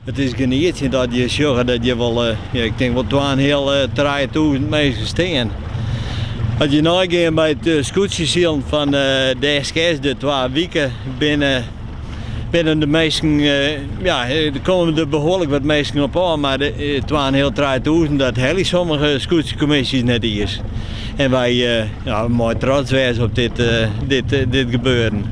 It is genietsjen dat je sjogge dat je wol, ja, ik tink wol twaenheal, 3000 minsken stean. As je neigean by it skûtsjesilen fan de SKS de twa wike binne, binne de minsken, ja, der komme der behoarlik wat minsken op ôf, mar twaenheal, 3000 dat helje sommige skûtsjekommisjes net iens. En wy, ja, meie trots wêze op dit, dit, dit gebeuren.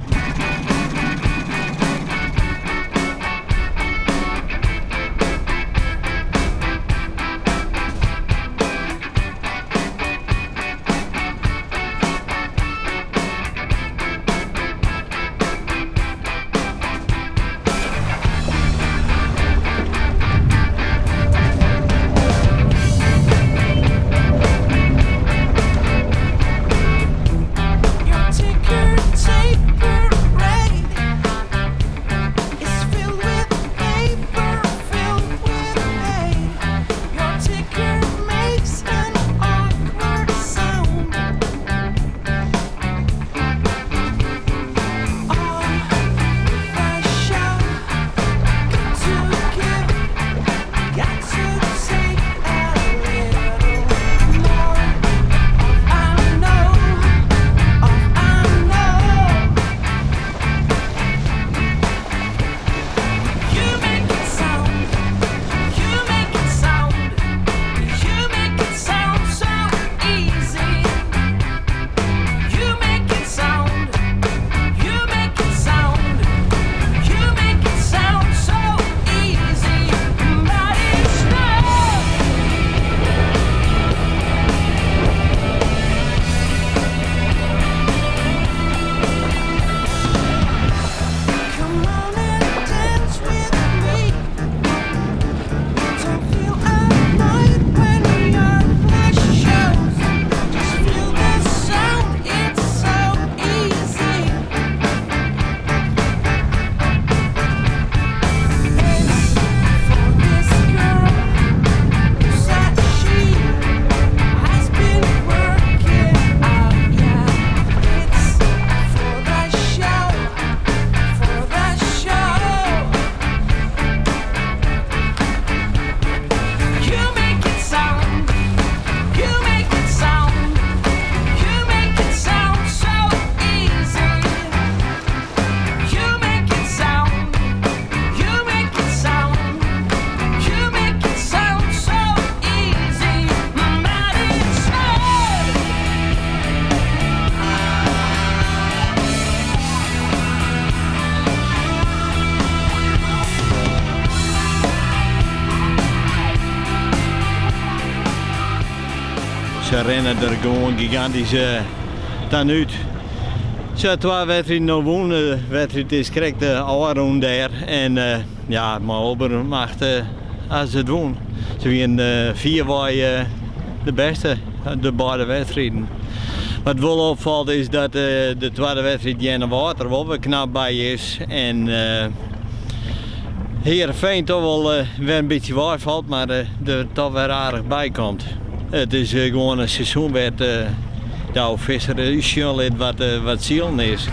Se rinne der gewoan gigantysk dan út. Se ha twa wedstriden no wûn. De wedstriid is krekt ôfrûn dêr. En ja, mei oppermacht ha se it wûn. Se wienen fierwei de bêste, de beide wedstriden. Wat wol opfalt is dat de twadde wedstriid Earnewâld der wol wer knap by is. En Heerenveen toch wol wer in bytsje weifalt, mar der toch wer aardich by komt. It is gewoan in seizoen wêr't Douwe Visser ús sjen lit wat silen is.